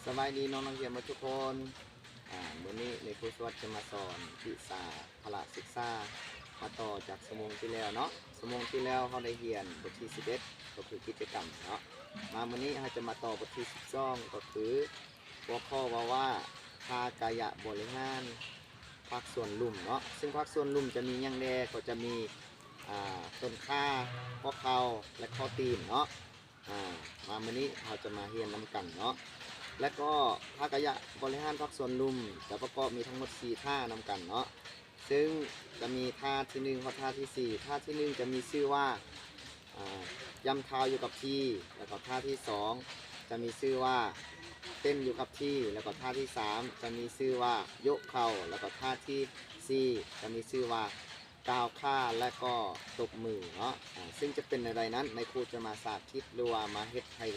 ສະບາຍດີນ້ອງນັກຮຽນໝົດທຸກຄົນ. ອາ ມື້ນີ້ນາຍຄູສະຫວັດຈະມາສອນວິຊາພະລະສຶກສາ ມາຕໍ່ຈາກຊົ່ວໂມງທີ່ແລ້ວເນາະ. ຊົ່ວໂມງທີ່ແລ້ວເຮົາໄດ້ຮຽນບົດທີສິບເອັດ ກໍຄືກິດຈະກຳເນາະ. ມາມື້ນີ້ເຮົາຈະມາຕໍ່ບົດທີສິບສອງ ກໍຄືຫົວຂໍ້ເວົ້າວ່າ ທ່າກາຍະບໍລິຫານພາກສ່ວນລຸ່ມເນາະ. ເຊິ່ງພາກສ່ວນລຸ່ມຈະມີຫຍັງແດ່? ກໍຈະມີ ອາ ຕົ້ນຂາ, ຂໍ້ເຂົ່າ ແລະ ຂໍ້ຕີນເນາະ. ອາ ມາມື້ນີ້ເຮົາຈະມາຮຽນນຳກັນເນາະ ແລະກໍທ່າກາຍະບໍລິຫານພາກສ່ວນລຸ່ມຈະປະກອບມີທັງໝົດສີ່ທ່ານຳກັນເນາະ ເຊິ່ງຈະມີທ່າທີໜຶ່ງຮອດທ່າທີສີ່. ທ່າທີໜຶ່ງຈະມີຊື່ວ່າ ອາ ຢ້ຳເທົ້າຢູ່ກັບທີ່ ແລະກໍທ່າທີສອງຈະມີຊື່ວ່າ ເຕັ້ນຢູ່ກັບທີ່ ແລະກໍທ່າທີສາມຈະມີຊື່ວ່າ ໂຍກເຂົ່າ ແລະກໍທ່າທີສີ່ຈະມີຊື່ວ່າ ກ່າວຄ່າ ແລະກໍຕົບມືເນາະ. ອາ ເຊິ່ງຈະເປັນແນວໃດນັ້ນ ນາຍຄູຈະມາສາທິດ ຫຼືວ່າມາເຮັດໃຫ້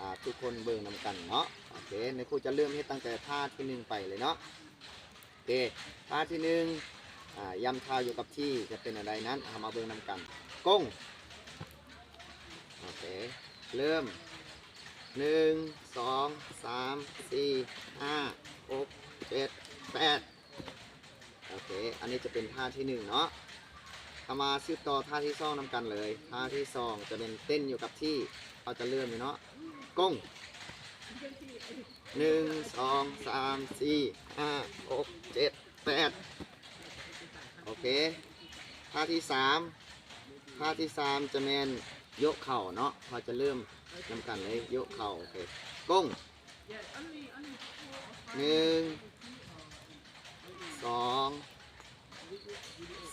ອາ ທຸກຄົນເບິ່ງນຳກັນເນາະ. ໂອເຄ ນາຍຄູຈະເລີ່ມເຮັດຕັ້ງແຕ່ທ່າທີໜຶ່ງໄປເລີຍເນາະ. ໂອເຄ ທ່າທີໜຶ່ງ ອາ ຢ້ຳເທົ້າຢູ່ກັບທີ່ ຈະເປັນແນວໃດນັ້ນ ເຮົາມາເບິ່ງນຳກັນ. ກົງ. ໂອເຄ ເລີ່ມ ໜຶ່ງ ສອງ ສາມ ສີ່ ຫ້າ ຫົກ ເຈັດ ແປດ. ໂອເຄ ອັນນີ້ຈະເປັນທ່າທີໜຶ່ງເນາະ. ເຮົາມາສືບຕໍ່ທ່າທີສອງນຳກັນເລີຍ. ທ່າທີສອງຈະເປັນເຕັ້ນຢູ່ກັບທີ່. ເຮົາຈະເລີ່ມເລີຍເນາະ. ກົງ. ໜຶ່ງ ສອງ ສາມ ສີ່ ຫ້າ ຫົກ ເຈັດ ແປດ. ໂອເຄ ທ່າທີສາມ ທ່າທີສາມຈະແມ່ນໂຍກເຂົ່າເນາະ. ເຮົາຈະເລີ່ມນຳກັນເລີຍ ໂຍກເຂົ່າ. ໂອເຄ ກົງ. ໜຶ່ງ ສອງ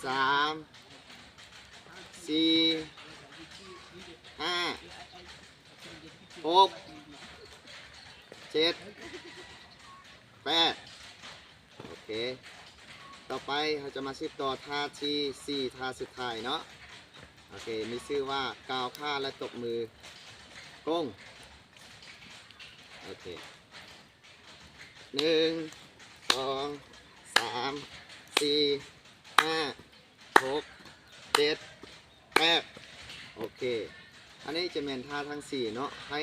ສາມ ສີ່ ຫ້າ ຫົກ ເຈັດ ແປດ. ໂອເຄ ຕໍ່ໄປເຮົາຈະມາສືບຕໍ່ທ່າທີສີ່ ທ່າສຸດທ້າຍເນາະ. ໂອເຄ ມີຊື່ວ່າ ກ່າວຄ່າ ແລະ ຕົບມື. ກົງ. ໂອເຄ ໜຶ່ງ ສອງ ສາມ ສີ່ ຫ້າ ຫົກ ເຈັດ ແປດ. ໂອເຄ ອັນນີ້ຈະແມ່ນທ່າທັງສີ່ເນາະ. ໃຫ້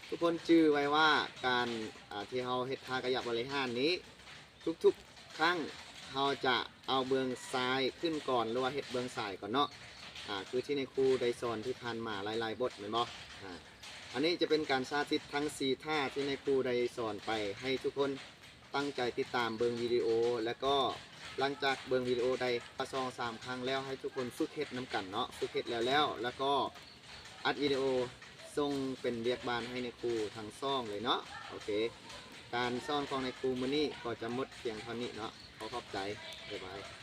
ທຸກຄົນຈື່ໄວ້ວ່າ ການ ອາ ທີ່ເຮົາເຮັດທ່າກາຍະບໍລິຫານນີ້ ທຸກໆຄັ້ງເຮົາຈະເອົາເບື້ອງຊ້າຍຂຶ້ນກ່ອນ ຫຼືວ່າເຮັດເບື້ອງຊ້າຍກ່ອນເນາະ. ອາ ຄືທີ່ນາຍຄູໄດ້ສອນທີ່ຜ່ານມາຫຼາຍໆບົດແມ່ນບໍ່? ອາ ອັນນີ້ຈະເປັນການສາທິດທັງສີ່ທ່າທີ່ນາຍຄູໄດ້ສອນໄປ ໃຫ້ທຸກຄົນຕັ້ງໃຈຕິດຕາມເບິ່ງວິດີໂອ ແລ້ວກໍຫຼັງຈາກເບິ່ງວິດີໂອໄດ້ສອງສາມຄັ້ງແລ້ວ ໃຫ້ທຸກຄົນຝຶກເຮັດນຳກັນເນາະ. ຝຶກເຮັດແລ້ວໆ ແລ້ວກໍອັດວິດີໂອສົ່ງເປັນວຽກບ້ານໃຫ້ນາຍຄູທັງສອງເລີຍເນາະ. ໂອເຄ ການສອນຂອງນາຍຄູມື້ນີ້ກໍຈະໝົດພຽງເທົ່ານີ້ເນາະ. ຂໍຂອບໃຈ. ບາຍບາຍ.